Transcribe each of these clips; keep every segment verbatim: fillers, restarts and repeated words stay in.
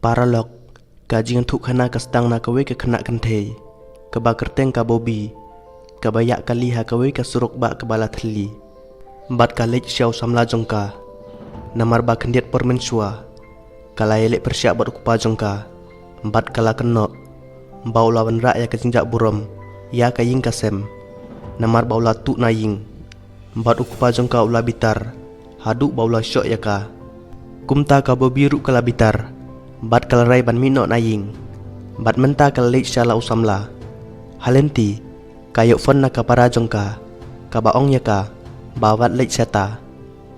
Paralok, ka jingïathuhkhana ka sdang na kawei ka khynnah kynthei kaba kyrteng ka Bobby, kaba ïaid kali ha kawei ka surok bah kaba la thylli. Bad ka leit sha u samla jong ka. Namar ba khyndiat por mynshuwa, ka la ïaleh pyrshah bad u kpa jong ka, bad ka la kynnoh ba u la wanrah ïa ka jingjah burom ïa ka ïing ka sem, namar ba u la tuh na ïing. Bad u kpa jong ka u la bitar haduh ba u la shoh ïa ka. Kumta ka Bobby ruh ka la bitar, bad ka la rai ban mih noh na ïing. Bad mynta ka la leit sha la u samla. Ha lynti, ka ïoh phone na ka para jong ka, kaba ong ïa ka ba wat leit shata.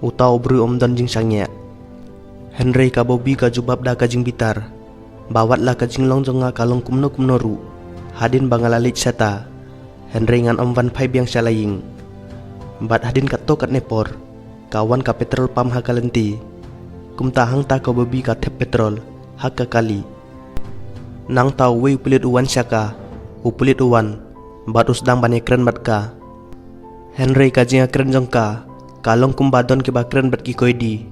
Uta u briew um don jingsngewsih. Hynrei ka Bobby ka jubab da ka jingbitar ba wat la ka jinglong jong nga ka long kumno kumno ruh, hadien ba nga la leit shata, hynrei ngan ym wan phai biang sha la ïing. Bad hadien katto katne por, ka wan ka petrol pump ha ka lynti. Kumta hangta ka Bobby ka thep petrol ha ka kali. Nangta uwei u pulit u wan sha ka. U pulit u wan bad u sdang ban ïakren bad ka. Hynrei ka jingïakren jong ka ka long kumba don kiba kren bad ki koidi.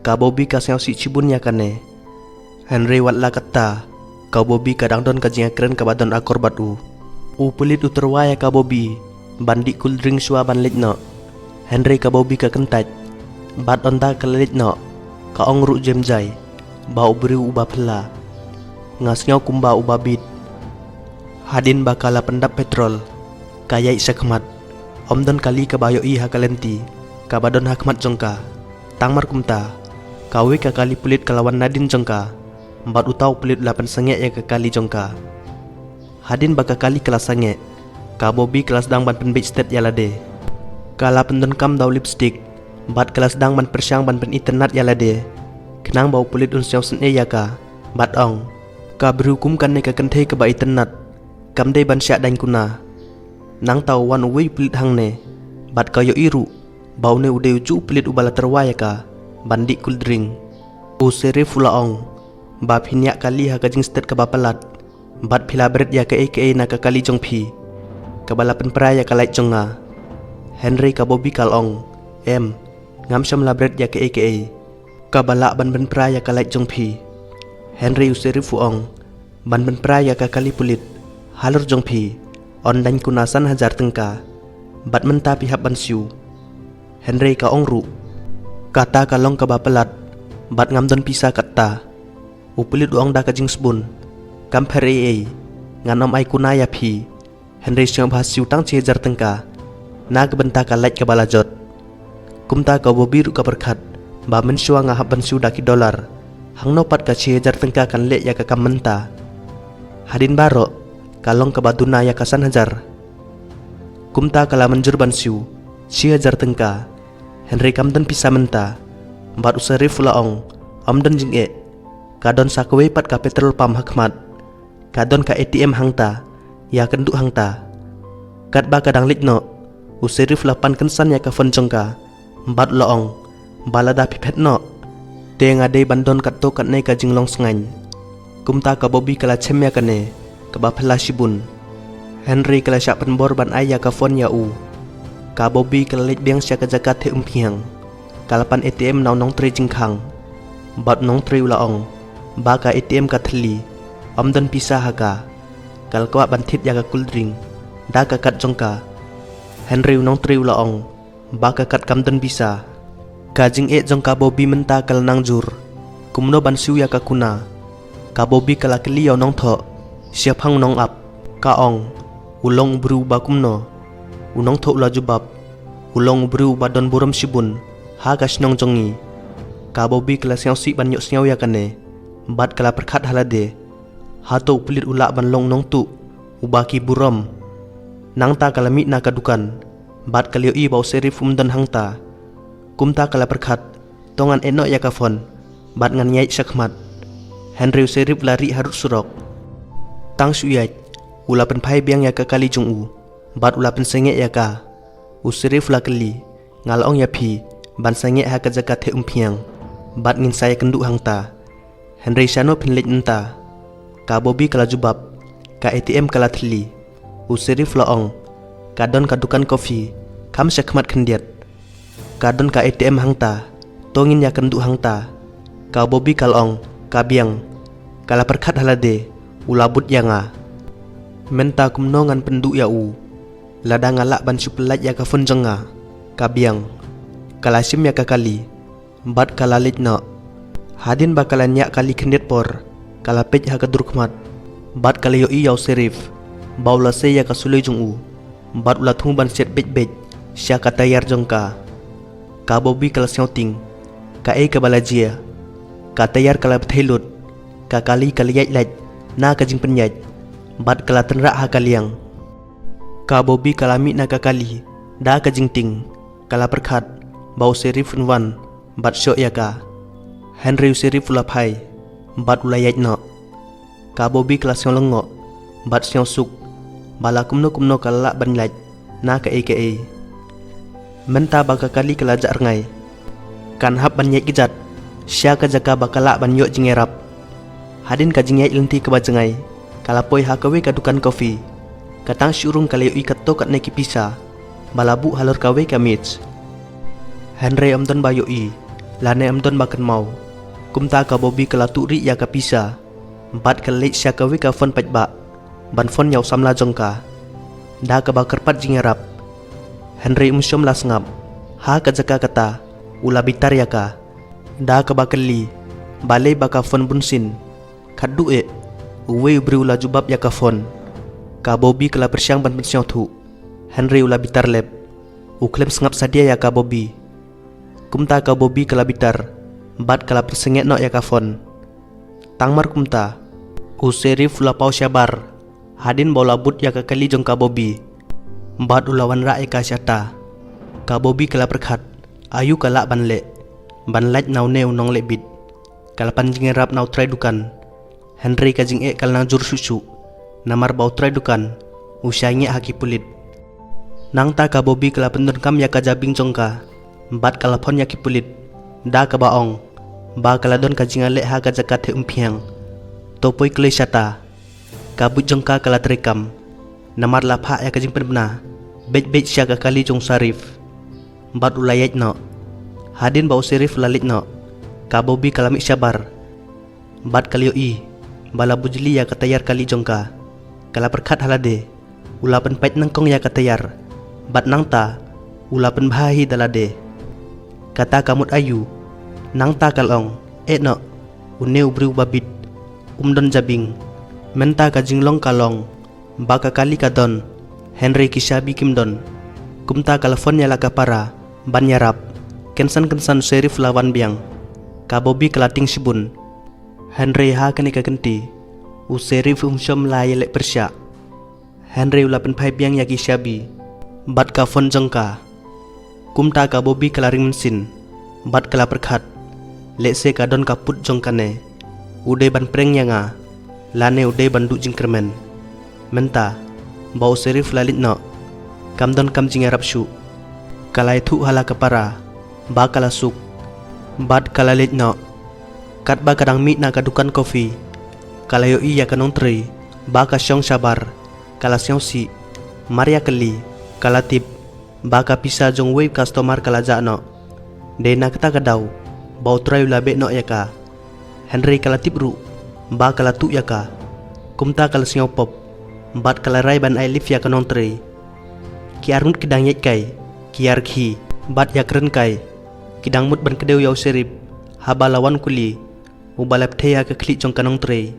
Ka Bobby ka sngewsih shibun ïa kane. Hynrei wat la katta, ka Bobby ka dang don ka jingïakren kaba don akor bad u. U pulit u tyrwa ïa ka Bobby ban dih cold drink shuwa ban leit noh. Hynrei ka Bobby ka kyntait. Bad ynda ka la leit noh, ka ong ruh jem jai ba u briew uba phylla. Nga sngew kumba uba bit. Hadien ba ka la pyndap petrol, ka ïaid shakhmat. Ym don kali kaba ïohi ha ka lynti kaba don ha khmat jong ka. Tang mar kumta, kawei ka kali pulit ka la wan nadien jong ka. Bad uta u pulit u la pynsangeh ïa ka kali jong ka. Hadien ba ka kali ka la sangeh, ka Bobby ka la sdang ban pynbeit stet ïa lade. Ka la pyndonkam da u lipstick bad ka la sdang ban pyrshang ban pynitynnad ïa lade, khnang ba u pulit un sngewsynei ïa ka. Bad ong, ka briew kum kane ka kynthei kaba itynnad, kam dei ban shah daiñ kuna. Nangta u wan uwei u pulit hangne bad ka ïohi ruh ba une u dei ujuh u pulit uba la tyrwa ïa ka ban dih cold drink. U sheriff u la ong ba phin ïaid kali ha ka jingstet kaba palat, bad phi la bret ïa kaei kaei na ka kali jong phi kaba la pynpra ïa ka light jong nga. Hynrei ka Bobby ka la ong, em, ngam shym la bret ïa kaei kaei kaba lah ban pynpra ïa ka light jong phi. Hynrei u sheriff u ong, ban pynpra ïa ka kali pulit halor jong phi yn daiñ kuna san hajar tyngka. Bad mynta phi hap ban siew. Hynrei ka ong ruh, kata ka long kaba palat, bad ngam don pisa katta. U pulit u ong da ka jingsbun, kam pher ei ei, ngan ym ai kuna ïa phi. Hynrei sngewbha siew tang shi hajar tyngka na ka bynta ka light kaba la jot. Kumta ka Bobby ruh ka pyrkhat ba mynshuwa nga hap ban siew da ki dollar, hangno pat ka shi hajar tyngka kan leh ïa ka kam mynta. Hadien baroh ka long kaba duna ïa ka san hajar. Kumta ka la mynjur ban siew shi hajar tyngka. Hynrei kam don pisa mynta. Bad u sheriff u la ong, ym don jingeh, ka don sa kawei pat ka petrol pump ha khmat. Ka don ka A T M hangta, ïakynduh hangta. Katba ka dang leit noh, u sheriff u la pan kynsan ïa ka phone jong ka, bad u la ong ba lada phi phet noh, te nga dei ban don katto katne ka jinglong sngain. Kumta ka Bobby ka la shem ïa kane kaba phylla shibun. Hynrei ka la shah pynbor ban ai ïa ka phone ïa u. Ka Bobby ka la leit biang sha ka jaka theh umphniang. Ka la pan A T M na u nongtrei jingkhang. Bad u nongtrei u la ong ba ka A T M ka thylli, ym don pisa ha ka. Ka la kwah ban thied ïa ka cold drink da ka card jong ka. Hynrei u nongtrei u la ong ba ka card kam don pisa. Ka jingeh jong ka Bobby mynta ka la nang jur, kumno ban siew ïa ka kuna. Ka Bobby ka la kylli ïa u nongthoh shaphang u nongap. Ka ong, u long u briew uba kumno? U nongthoh u la jubab, u long u briew uba don burom shibun ha ka shnong jong ngi. Ka Bobby ka la sngewsih ban ïohsngew ïa kane, bad ka la pyrkhat ha lade, hato u pulit u lah ban long u nongtuh uba ki burom? Nangta ka la mih na ka dukan, bad ka la ïohi ba u sheriff um don hangta. Kumta ka la pyrkhat, to ngan eh noh ïa ka phone bad ngan ïaid shakhmat. Hynrei u sheriff u la rieh harud surok. Tang shu ïaid, u la pynphai biang ïa ka kali jong u bad u la pynsangeh ïa ka. U sheriff u la kylli, nga la ong ïa phi ban sangeh ha ka jaka theh umphniang, bad ngin sa ïakynduh hangta. Hynrei shano phin leit mynta? Ka Bobby ka la jubab, ka A T M ka la thylli. U sheriff u la ong, ka don ka dukan coffee kham shakhmat khyndiat. Ka don ka A T M hangta, to ngin ïakynduh hangta. Ka Bobby ka la ong, Ka biang, ka la pyrkhat ha lade, u la bud ïa nga. Mynta kumno ngan pynduh ïa u? Lada nga lah ban shu pyllait ïa ka phone jong nga. Ka biang, ka la shim ïa ka kali, bad ka la leit noh. Hadien ba ka la ñiah kali khyndiat por, ka la peit ha ka dur khmat, bad ka la ïohi ïa u Serif, ba u la sei ïa ka suloi jong u, bad u la thmu ban siat beit beit sha ka tayar jong ka. Ka Bobby ka la sngewtieng, kaei kaba la jia? Ka tayar ka la bthei lut, ka kali ka la ïaid lait na ka jingpynïaid, bad ka la tynrah ha ka liang. Ka Bobby ka la mih na ka kali da ka jingtieng, ka la pyrkhat ba u Serif un wan bad shoh ïa ka. Hynrei u Serif u la phai bad u la ïaid noh. Ka Bobby ka la sngew lyngngoh bad sngew suk ba la kumno kumno ka la lah ban lait na kaei kaei. Mynta ba ka kali ka la jah rngai, kan hap ban ïaid kjat sha ka jaka ba ka lah ban ïoh jingïarap. Hadien ka jingïaid lynti kaba jngai, ka la poi ha kawei ka dukan kofi. Ka tang shu rung ka la ïohi katto katne ki pisa ba la buh halor kawei ka mej. Hynrei ym don ba ïohi lane ym don ba kynmaw. Kumta ka Bobby ka la tuh rieh ïa ka pisa, bad ka la leit sha kawei ka phone paidbah ban phone ïa u samla jong ka da kaba kyrpad jingïarap. Hynrei um shym la sngap, ha ka jaka kata u la bitar ïa ka da kaba kylli balei ba ka phone bunsien. Khatduh eh, uwei u briew u la jubab ïa ka phone. Ka Bobby ka la pyrshang ban pynsngewthuh, hynrei u la bitar lep. U khlem sngap sadia ïa ka Bobby. Kumta ka Bobby ka la bitar bad ka la pynsangeh noh ïa ka phone. Tang mar kumta, u Serif u la paw shabar hadien ba u la bud ïa ka kali jong ka Bobby, bad u la wanrah ïa ka shata. Ka Bobby ka la pyrkhat aïu ka lah ban leh ban lait na une u nongleh bit. Ka la pan jingïarap na u trai dukan, hynrei ka jingeh ka la nang jur shuh shuh, namar ba u trai dukan u shah ngiah ha ki pulit. Nangta ka Bobby ka la pyndonkam ïa ka jabieng jong ka, bad ka la phone ïa ki pulit da kaba ong ba ka la don ka jingïaleh ha ka jaka theh Umphniang. To poi kloi shata. Ka buit jong ka ka la treikam, namar la phah ïa ka jingpynbna beit beit sha ka kali jong u Serif, bad u la ïaid noh. Hadien ba u Serif u la leit noh, ka Bobby ka la mih shabar, bad ka la ïohi ba la bujli ïa ka tayar kali jong ka. Ka la pyrkhat ha lade, u la pynpait nyngkong ïa ka tayar, bad nangta u la pynbha hi da lade. Kata ka mut aïu? Nangta ka la ong, eh noh, une u briew ba bit um don jabieng. Mynta ka jinglong ka long ba ka kali ka don, hynrei ki shabi kim don. Kumta ka la phone ïa la ka para ban ïarap. Kynsan kynsan u Serif u la wan biang. Ka Bobby ka la tieng shibun, hynrei ha kane ka kynti u Serif um shym la ïaleh pyrshah. Hynrei u la pynphai biang ïa ki shabi bad ka phone jong ka. Kumta ka Bobby ka la ring mynsiem bad ka la pyrkhat, lehse ka don ka pud jong kane, u dei ban prank ïa nga, lane u dei ban duh jingkyrmen. Mynta ba u Serif u la leit noh, kam don kam jingïarap shuh. Ka la ïathuh ha la ka para ba ka la suk, bad ka la leit noh. Katba ka dang mih na ka dukan kofi, ka la ïohi ïa ka nongtrei ba ka shong shabar. Ka la sngewsih, mar ïa kali, ka la tip ba ka pisa jong uwei u customer ka la jah noh. Dei na kata ka daw ba u trai u la beh noh ïa ka. Hynrei ka la tip ruh ba ka la tuh ïa ka. Kumta ka la sngew pop bad ka la rai ban ai lift ïa ka nongtrei. Ki arngut ki dang ïaid kai, ki ïar khie bad ïakren kai. Ki dang mut ban kdew ïa u Serif haba la wan kuli uba la bthei ha ka khlieh jong ka nongtrei.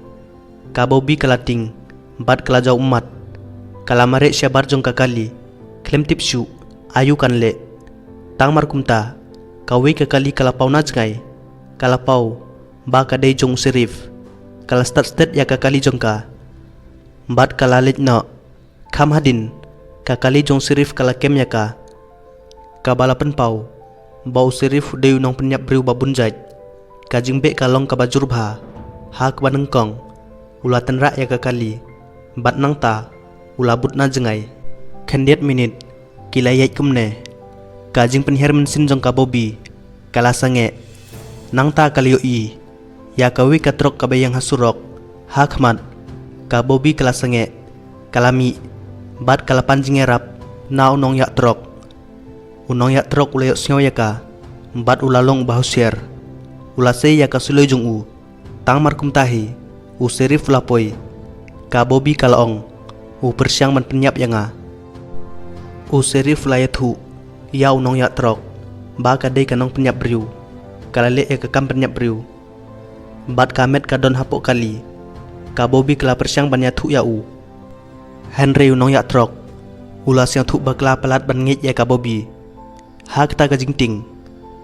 Ka Bobby ka la tieng bad ka la jaw ummat. Ka la mareh shabar jong ka kali, khlem tip shuh aïu kan leh. Tang mar kumta, kawei ka kali ka la paw na jngai. Ka la paw ba ka dei jong u Serif. Ka la stad stet ïa ka kali jong ka bad ka la leit noh. Kham hadien, ka kali jong u Serif ka la kem ïa ka. Kaba la pynpaw ba u Serif u dei u nongpynïap briew ba bun jait. Ka jingbeh ka long kaba jur bha. Ha kaba nyngkong, u la tynrah ïa ka kali bad nangta u la bud na jngai. Khyndiat minit ki la ïaid kumne, ka jingpynhiar mynsiem jong ka Bobby ka la sangeh. Nangta ka la ïohi ïa kawei ka trok kaba ïeng ha surok. Ha khmat, ka Bobby ka la sangeh, ka la mih bad ka la pan jingïarap na u nongïaid trok. U nongïaid trok u la ïohsngew ïa ka bad u la long uba husiar. U la sei ïa ka suloi jong u. Tang mar kumta hi, u Sheriff u la poi. Ka Bobby ka la ong, u pyrshang ban pynïap ïa nga. U Sheriff u la ïathuh ïa u nongïaid trok ba ka dei ka nongpynïap briew, ka la leh ïa ka kam pynïap briew. Bad ka met ka don hapoh kali. Ka Bobby ka la pyrshang ban ïathuh ïa u. Hynrei u nongïaid trok u la sngewthuh bakla palat ban ngeit ïa ka Bobby. Ha kata ka jingtieng,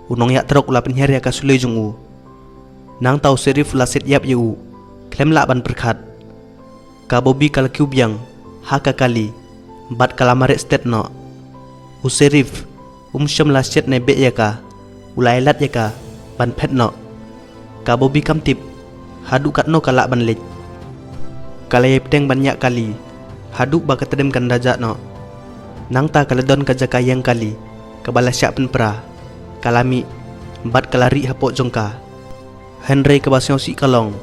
u nongïaid trok u la pynhiar ïa ka suloi jong u. Nangta u Sheriff u la siat ïap ïa u khlem lah ban pyrkhat. Ka Bobby ka la kiew biang ha ka kali bad ka la mareh stet noh. U Sheriff um shym la siat ne beh ïa ka, u la ailad ïa ka ban phet noh. Ka Bobby kam tip haduh katno ka lah ban leit. Ka la ïai bteng ban ñiah kali haduh ba ka tdem kan da jah noh. Nangta ka la don ka jaka ïeng kali kaba la shah pynpra. Ka la mih bad ka la rieh hapoh jong ka. Hynrei kaba sngewsih ka long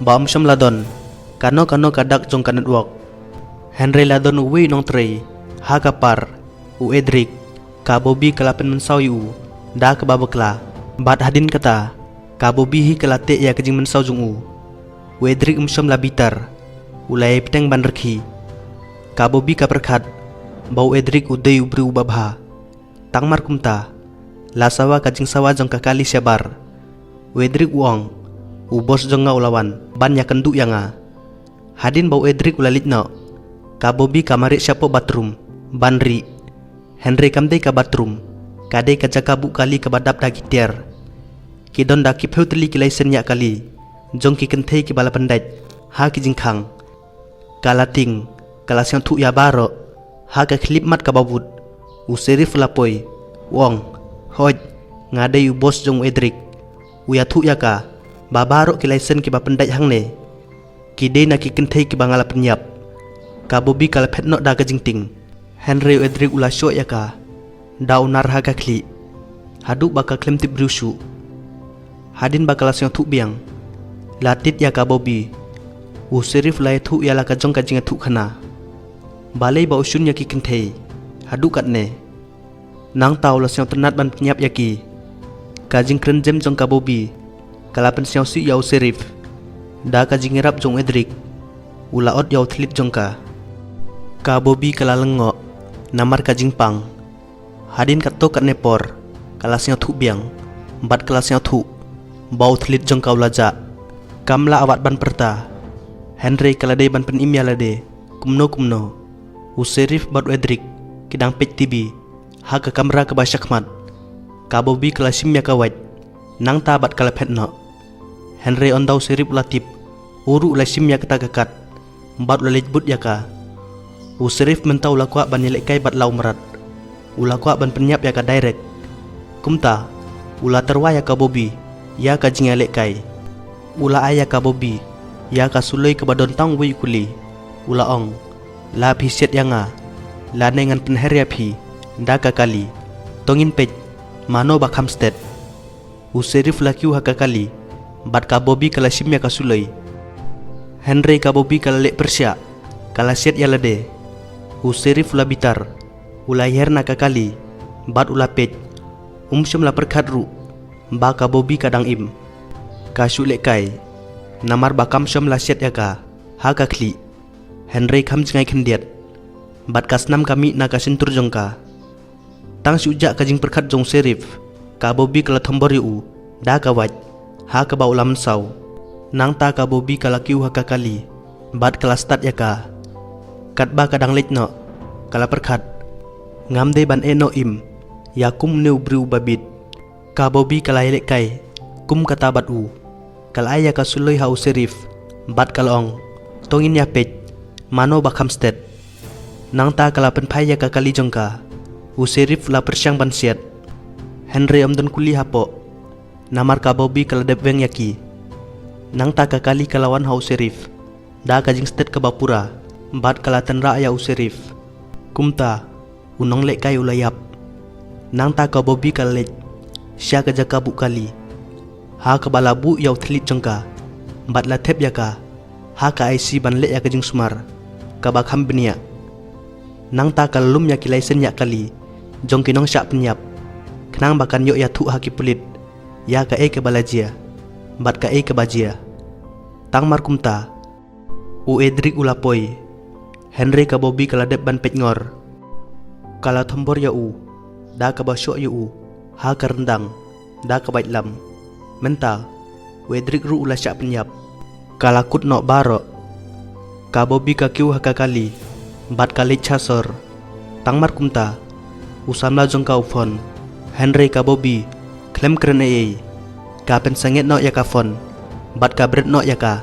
ba um shym la don kano kano ka dak jong ka network. Hynrei la don uwei u nongtrei ha ka par, u Edric. Ka Bobby ka la pynmynsaw ïa u da kaba bakla. Bad hadien kata, ka Bobby hi ka la teh ïa ka jingmynsaw jong u. U Edric um shym la bitar, u la ïai bteng ban rkhie. Ka Bobby ka pyrkhat ba u Edric u dei u briew uba bha. Tang mar kumta, la sawa ka jingsawa jong ka kali shabar. U Edric u ong, u boss jong nga u la wan ban ïakynduh ïa nga. Hadien ba u Edric u la leit noh, ka Bobby ka mareh shapoh bathroom ban rieh. Hynrei kam dei ka bathroom, ka dei ka jaka buh kali kaba dap da ki tiar. Ki don da ki phew tylli ki laisen ñiah kali jong ki kynthei kiba la pyndait ha ki jingkhang. Ka la tieng, ka la sngewthuh ïa baroh. Ha ka khyllipmat kaba bud, u Sheriff u la poi, u ong, hooid, nga dei u boss jong u Edric. U ïathuh ïa ka ba baroh ki laisen kiba pyndait hangne ki dei na ki kynthei kiba nga la pynïap. Ka Bobby ka la phet noh da ka jingtieng. Hynrei u Edric u la shoh ïa ka da u nar ha ka khlieh haduh ba ka khlem tip briew shuh. Hadien ba ka la sngewthuh biang, la tied ïa ka Bobby. U Sheriff u la ïathuh ïa la ka jong ka jingïathuh khana. Balei ba u shun ïa ki kynthei haduh katne? Nangta u la sngewtynnat ban pynïap ïa ki. Ka jingkren jem jong ka Bobby ka la pynsngewsih ïa u Sheriff. Da ka jingïarap jong u Edric, u la ot ïa u thylliej jong ka. Ka Bobby ka la lyngngoh namar ka jingpang. Hadien katto katne por, ka la sngewthuh biang bad ka la sngewthuh ba u thylliej jong ka u la jah. Kam lah wat ban pyrta, hynrei ka la dei ban pynim ïa lade kumno kumno. U Sheriff bad u Edric ki dang peit TV ha ka kamra kaba shakhmat. Ka Bobby ka la shim ïa ka wait, nangta bad ka la phet noh. Hynrei ynda u Sheriff u la tip, u ruh u la shim ïa kata ka kat bad u la leit bud ïa ka. U Sheriff mynta u la kwah ban ïalehkai bad la u mrad. U la kwah ban pynïap ïa ka direct. Kumta, u la tyrwa ïa ka Bobby ïa ka jingïalehkai. U la ai ïa ka Bobby ïa ka suloi kaba don tang uwei u kuli. U la ong, la phi siat ïa nga, lane ngan pynher ïa phi da ka kali. To ngin peit mano ba kham stet. U Sheriff u la kiew ha ka kali bad ka Bobby ka la shim ïa ka suloi. Hynrei ka Bobby ka la leh pyrshah, ka la siat ïa lade. U Sheriff u la bitar, u la hiar na ka kali bad u la peit. Um shym la pyrkhat ruh ba ka Bobby ka dang im. Ka shu lehkai namar ba kam shym la siat ïa ka ha ka khlieh. Hynrei kham jngai khyndiat bad ka snam ka mih na ka shyntur jong ka. Tang shu jah ka jingpyrkhat jong u Sheriff, ka Bobby ka la thombor ïa u da ka wait ha kaba u la mynsaw. Nangta ka Bobby ka la kiew ha ka kali bad ka la stad ïa ka. Katba ka dang leit noh, ka la pyrkhat, ngam dei ban eh noh im ïa kumne u briew uba bit. Ka Bobby ka la ïalehkai kum kata bad u. Ka la ai ïa ka suloi ha u Sheriff bad ka la ong, to ngin ïa peit mano ba kham stet. Nangta ka la pynphai ïa ka kali jong ka. U Sheriff u la pyrshang ban siat, hynrei ym don kuli hapoh namar ka Bobby ka la dep weng ïa ki. Nangta ka kali ka la wan ha u Sheriff da ka jingstet kaba pura bad ka la tynrah ïa u Sheriff. Kumta u nonglehkai u la ïap. Nangta ka Bobby ka la leit sha ka jaka buh kali ha kaba la buh ïa u thylliej jong ka bad la thep ïa ka ha ka aisi ban leh ïa ka jingsumar kaba kham bniah. Nangta ka la lum ïa ki laisen ñiah kali jong ki nongshah pynïap, khnang ba kan ïoh ïathuh ha ki pulit ïa kaei kaba la jia bad kaei kaba jia. Tang mar kumta, u Edric u la poi, hynrei ka Bobby ka la dep ban peit ngor. Ka la thombor ïa u da kaba shoh ïa u ha ka ryndang da kaba ïalam. Mynta u Edric ruh u la shah pynïap. Ka la kut noh baroh. Ka Bobby ka kiew ha ka kali bad ka leit sha sor. Tang mar kumta, u samla jong ka u phone, hynrei ka Bobby khlem kren ei ei. Ka pynsangeh noh ïa ka phone bad ka bret noh ïa ka.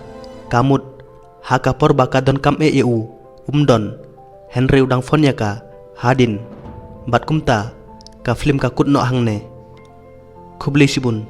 Ka mut ha ka por ba ka donkam eh ïa u, um don, hynrei u dang phone ïa ka hadien. Bad kumta ka film ka kut noh hangne. Khublei shibun.